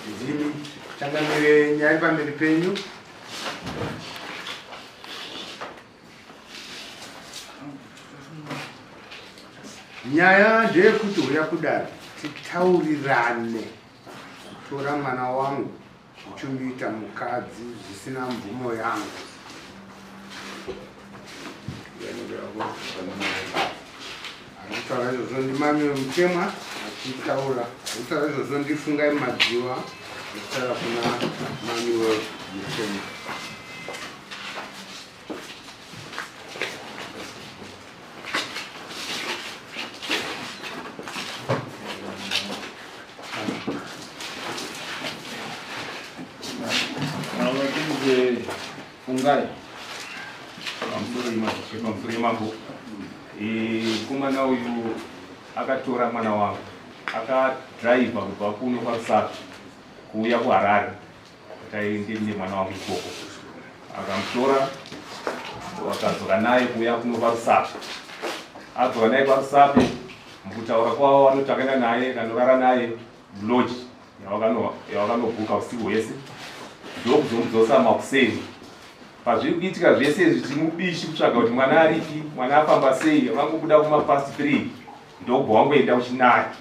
Ndimi changamire, nyaya iri pamberi penyu. Nyaya ndeyekuti huya kudare titaurirane kutora mwana wangu uchimuita mukadzi zvisina mvumo yangu. Arikutaura izvozvo ndimamwe Mutemwa achitaura. Arikutaura izvozvo ndiFungai Madziwa achitaura kuna Manuel Mutemwa. Fungai. Pamusoro yemambo, mukomana uyu akatora mwana wangu, akadhiraivha kubva kuno kwaRusape kuuya kuHarare kuti aende nemwana wangu ikoko. Akamutora, wakadzoka naye kuuya kuno kwaRusape. Adzoka naye kwaRusape, mukutaura kwavo vanoti akaenda naye akanorara naye mulodge yawakanobhuka usiku hwese, ndokuzomudzosa makuseni. Pazviri kuitika zvese izvi, tiri mubishi kutsvaga kuti mwana aripi, mwana afamba sei. Vangobuda kumapast 3, ndokubva wangoenda kuchinaya.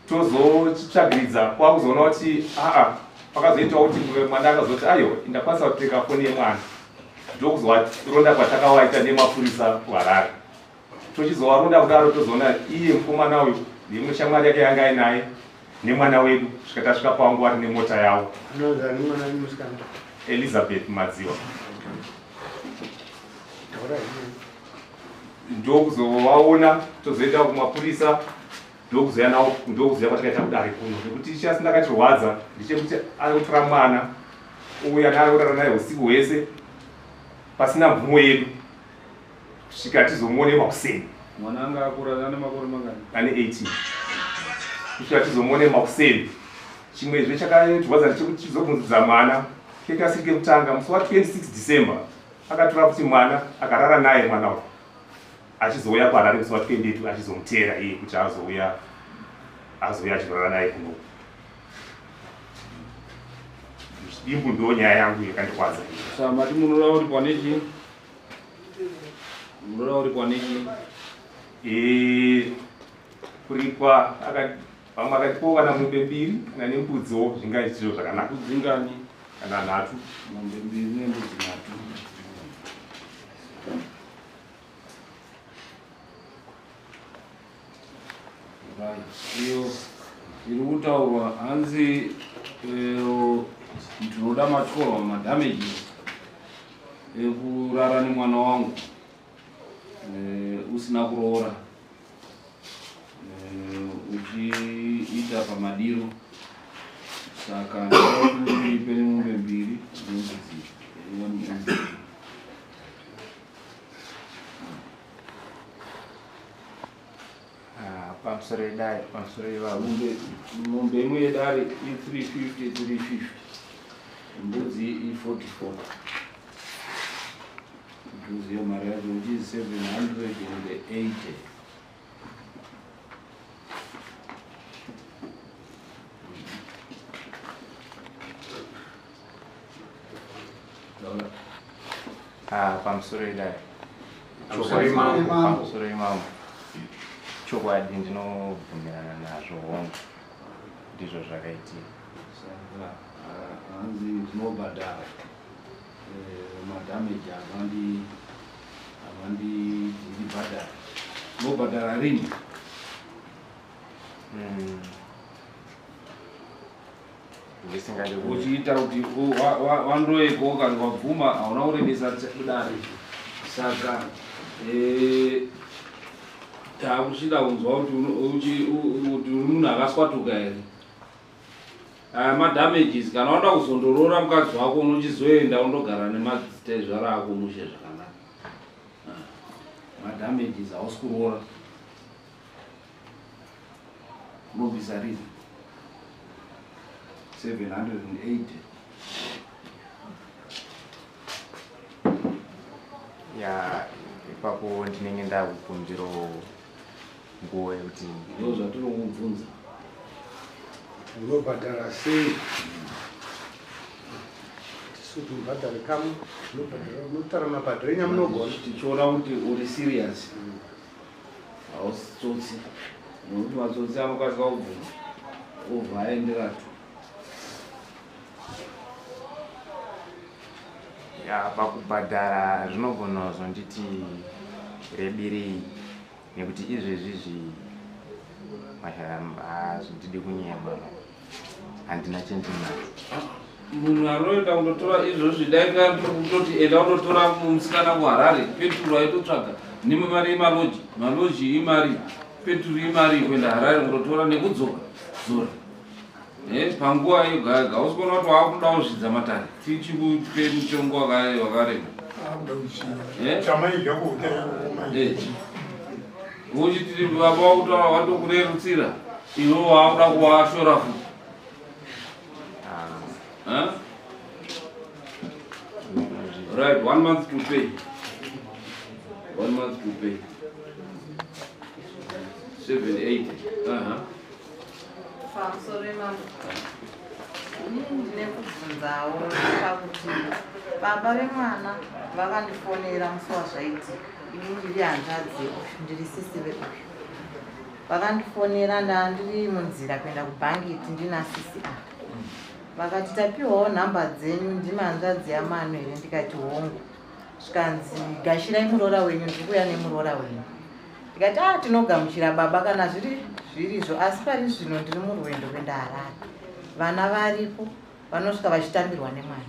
Tozochitsvagiridza, kwakuzoona kuti aa, pakazoitawo kuti mwana akazoti aiwa, ndakwanisa kuteka foni yemwana. Ndokuzovaronda kwatakawaita nemapurisa kuHarare. Tochizovaronda kudaro, tozoona iye mukomana uyu neimwe shamwari yake yanga ainaye nemwana wedu. Svika tasvika pangu vari nemota yavo. Anonzi ani mwana musikana? Elizabeth Madziwa. Taura henyu. Ndokuzovaona, tozoenda kumapurisa, ndokuzoya nawo, ndokuzoya kwatakaita kudare kuno, nekuti chasi ndakatirwadza ndechekuti ari kutora mwana uya naari naye usiku hwese pasina mvumo yedu, kusvika tizomuone makuseni. Mwana anga akura, ane makore mangani? Ane 18. Kusvika tizomuone makuseni. Chimwezve chakatirwadza ndechekuti tizobvunzidza mwana kekasiri kekutanga, musi wa26 December akatora kuti mwana akarara naye mwana uyu, achizouya kuHarare musi wa28, achizomuteera iye kuti azouya achizorara naye kuno. Dimbu ndo nyaya yangu yakandirwadza. Saka mati munoda kuti pane chii? Munoda kuti pane chii? Kuripwa, vamwe akatipowo kana mombe mbiri kana nembudziwo, zvingaitiro zvakanaka. Mbudzi ngani? Kana nhatu. Mombe mbiri nembudzi nhatu. Right, iyo iri kutaurwa hanzi ndinoda matyorwa madamages ekurara nemwana wangu usina kuroora, uchiita pamadiro. Saka ndinoda kuti uripe nemombe mbiri nembudzi mbiri. Ah, pamusoro yedare, pamusoro yevavo. Mombe imwe yedare i350 350, mbudzi i44, kuti uzive mari yacho, which is 780. Taura. Ah, pamusoro yedare. Pamusoro yemambo. Pamusoro yemambo, chokwadi ndinobvumirana nazvo, hongu, ndizvo zvakaitika. Saka hanzi ndinobhadhara madamage avandi ndibhadhara. Unobhadhara rini? Ndisingadi Uchiita kuti wandoeko kana wabvuma, hauna kurevesa kudare. Saka takuchida kunzwa kuti kuti uri munhu akaswatuka here. Aya madamages, kana wada kuzondoroora mukadzi wako, unochizoenda undogara nemadzitezvara ako mushe zvakanaka. Ah, madamages hausi kuroora. Unobvisa rini 780? Ya, ipapo ndinenge ndakukumbirawo nguva yekuti Ndo zvatiri kubvunza. Unobhadhara sei? Tisu kuti mubhadhare kamwe, unobhadhara, unotaura mabhadharo enyu amunogona. Tichiona kuti uri serious, hausi tsotsi, nokuti matsotsi anokasika kubvuma obva aendera tu. Ya, pakubhadhara zvinogona kuzonditi rebirei, nekuti izvezvizvi hazvindidi kunyema, handina chendinacho. Munhu anoenda kundotora izvozvi, dai kutoti enda kundotora musikana kuHarare, peturu aitotsvaga nemari yemalodge, malodge imari, peturu imari, kuenda Harare kundotora nekudzoka dzora. Panguva yoga yoga hausi kuona kuti waakuda kuzvidza matare, tichikupe mutongo wakarema. Uchiti baba wakutaura watokurerutsira, iwe waakuda kuvashora futi. Huh? Right, 1 month to pay. 1 month to pay. 780. Pamusoro mambo, inini ndine kubvunzawo pakuti baba vemwana vakandifonera musi wazvaitika. Ini ndiri hanzvadzi uyu, ndiri sisi veuyu. Vakandifonera ndandiri munzira kuenda kubhangi ndina sisi ava. Vakati tapiwawo nhamba dzenyu, ndimi hanzvadzi yamano here? Ndikati hongu. Zvikanzi gashirai muroora wenyu, ndiri kuuya nemuroora wenyu. Ndikati a tinogamuchira baba kana zviri zvirizvo, asi pari zvino ndiri murwendo kuenda Harare, vana varipo vanosvika vachitambirwa nemwana.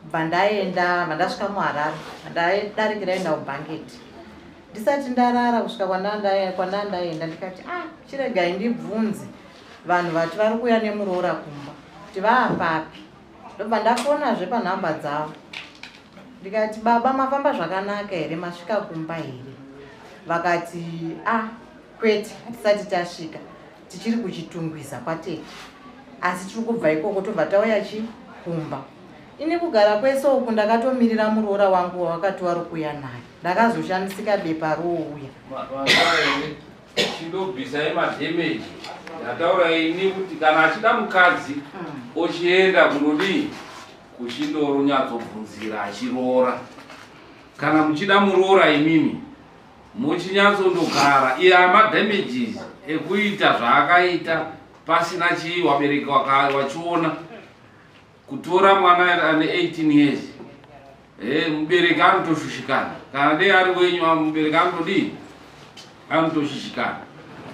Bva ndaenda, bva ndasvika muHarare, ndadarikira enda kubhangeti. Ndisati ndarara kusvika kwandandaenda, ndikati a chiregai ndibvunze vanhu vati vari kuuya nemuroora kumba kuti vaapapi. Ndobva ndafonazve panhamba dzavo, ndikati baba mafamba zvakanaka here, masvika kumba here? Vakati a kwete, hatisati tasvika, tichiri kuChitungwiza kwatete, asi tiri kubva ikoko tobva tauya chi kumba. Ini kugara kwese uku ndakatomirira muroora wangu wawakati wari kuuya naye, ndakazoshamisika bepa rouya. Chindobvisai madamage. Ndataura ini kuti kana achida mukadzi ochienda kunodii, kuchindoronyatsobvunzira achiroora. Kana muchida muroora imimi muchinyatsondogara, iya madamages ekuita zvaakaita pasina chii, wabereki wachiona kutora mwana ane 18 years, mubereki anotoshushikana. Kana dei ari wenyu, mubereki anotodii, anotoshushikana.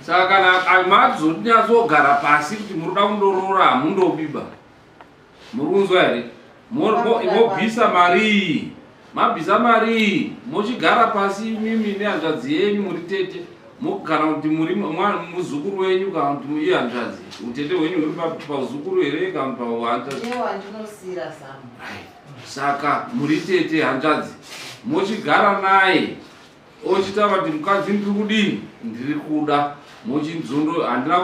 Saka kana mazonyatsogara pasi kuti muri kuda kundoroora, hamundobiba. Muri kunzwa here? Mobvisa mari iyi, mabvisa mari iyi, mochigara pasi mimi nehanzvadzi yenyu muri tete, kana kuti muri muzukuru wenyu, kana kuti ihanzvadzi, utete hwenyu huri pauzukuru here kana pahanzvadzi? Newandinosiyira zamu. Saka muri tete hanzvadzi, mochigara naye ochitaura kuti mukadzi ndiri kudii, ndiri kuda, mochinzondo. Handina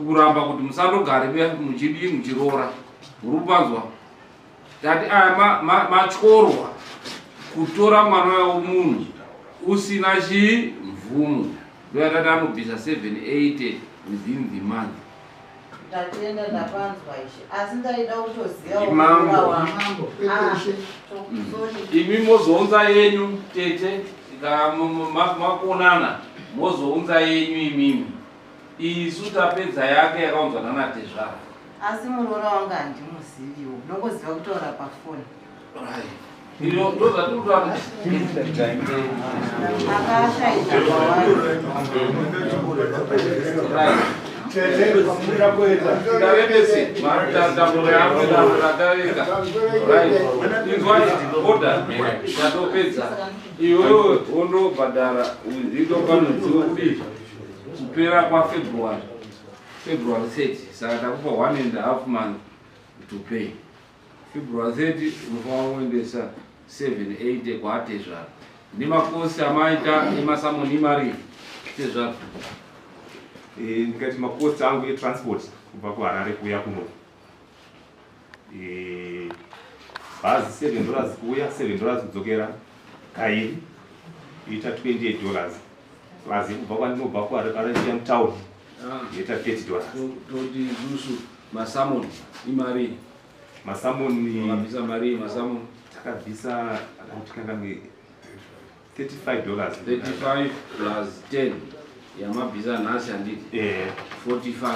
kuramba kuti musandogare muchidii, muchiroora. Muri kupanzwa? Tati aya matyorwa kutora mwana wemunhu usina chii, mvumo. Ndoyatati anobvisa 780 within the month. Ndatenda, ndapanzwa ishe, asi ndaida kutoziva. Mambo. Sorry. Imi mozounza yenyu tete, makuonana mozounza yenyu imimi, isu tapedza yake yakaunzwa nanatezvara. Asi muroora wangu handimuziviwo, ndongoziva kutaura pafoni. Iro ndozvatiri kutaura. Akashaika kwavari. Ndavendese tamburo yangu ratareka. Inzwai, order tatopedza. Iwewe wondobhadhara within pamwedzi wekudii, kupera kwaFebruary, February 30. Saka takupa 1.5 month to pay. February 30 unofanira kuendesa 780 kwaatezvara nemacosts amaita emasamoni imari, tezvara? Ndikati macosts angu etransport kubva kuHarare kuuya kuno, bhazi $7 kuuya, $7 kudzokera, kairi ita $28, plus kubva kwandinobva kuHarare kuya mutown. Yoita $30. Toti isusu masummons imarii? Masummons Makabvisa marii masummons? Takabvisa tikangange $35. 35 plus 10 yamabvisa nhasi, handiti? Eh. 45,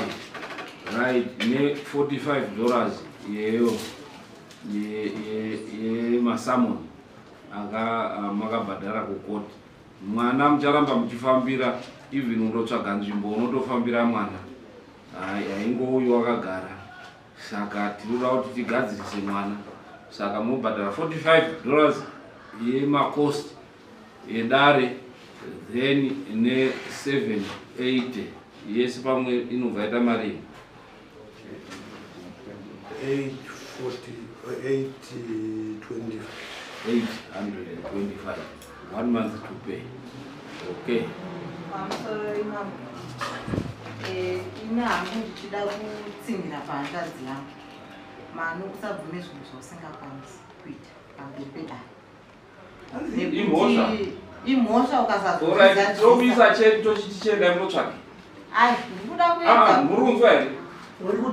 right? Ne-$45 yeyo yemasummons aka makabhadhara kukoti. Mwana mucharamba muchifambira, even undotsvaga nzvimbo unotofambira mwana. Haingouyi wakagara. Saka tinoda kuti tigadzirise mwana, saka munobhadhara $45 yemacost edare, then ne780 yese pamwe inobva yaita marii? 840, 825. 825, one month to pay, okay? Pamusoro imambo. Ine hangu ndichida kutsinhira pahanzvadzi yangu. Mano, usabvume zvinhu zvausingakwanisi kuita pamberi pedare. Imhosva. Imhosva. Alright, tomisa ukasazozvisa. cheni, tochiti chiendai munotsvake. Ai, ndikuda Ah, kuedza. muri kunzwa here?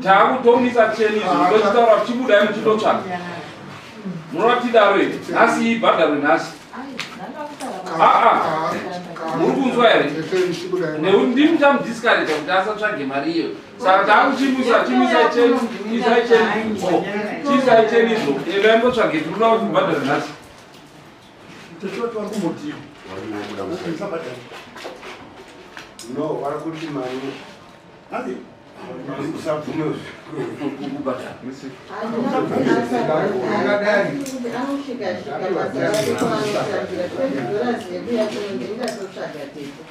Taakutomisa cheni izvo, tochitaura kuti chibudai muchitotsvaka. Munoda tidaro here? Nhasi ibhadharwe nhasi. Ai, ndanga kutaura. Ah, ah. Muri kunzwa here? Nekuti ndimi chamudiscourage kuti asatsvage mari iyo, saka taakuchimisa. Chimisai cheni, isai cheni, chiisai cheni izvo, endai munotsvage. Tinoda kuti mubhadhare nhasi. Tete vari kumbotiwa usabhadhara. No, vari kuti mani Hanzi usabvume. Kubhadhara. Anosvika svika basa rake kwaanotambira $20 yedu yacho, ndingatotsvaga tete.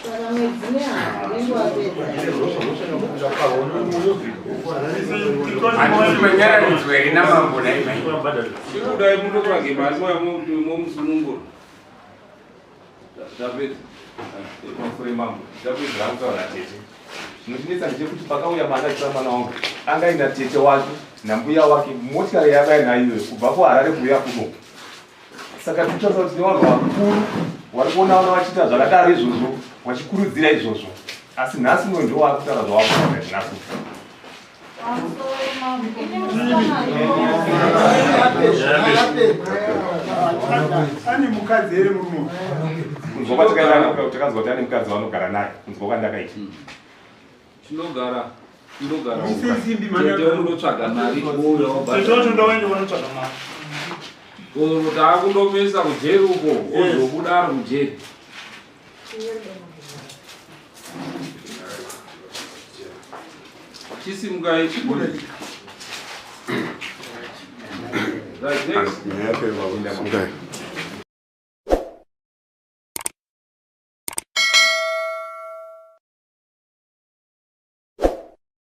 Saka mwedzi nehafu unenge wapedza. Handisi manyararidzwa here namambo naimai? Chibudai mundotsvage mari, moya momusunungura. Tapedza. Pamusoro mambo, ndapedzera kutaura tete. Zvinondinetsa ndechekuti pakauya mwana achitora mwana wangu, angaina tete wake nambuya wake, motikari yaakaina iyoyo kubva kuHarare kuuya kuno. Saka tinotarisa kuti nevanhu vakuru vari kuona vana vachiita zvakadaro izvozvo, vachikurudzira izvozvo, asi nhasi uno ndo waakutaura zvawakutaura nhasi. Pamusoro mambo, ine musikana. Ane mukadzi here murume? Kunzwa kwatakaita, takanzwa kuti ane mukadzi waanogara naye, kunzwa kwandakaita. Tinogara, tinogara. Ise simbi mani. Tete undotsvaga mari, ouya wobhadhara. Tete wacho ndowaende wanotsvaga mari. Taakundomisa kujeri uko, ozobuda ari kujeri. Chisimukai. Right, next. Nyaya yapera baba.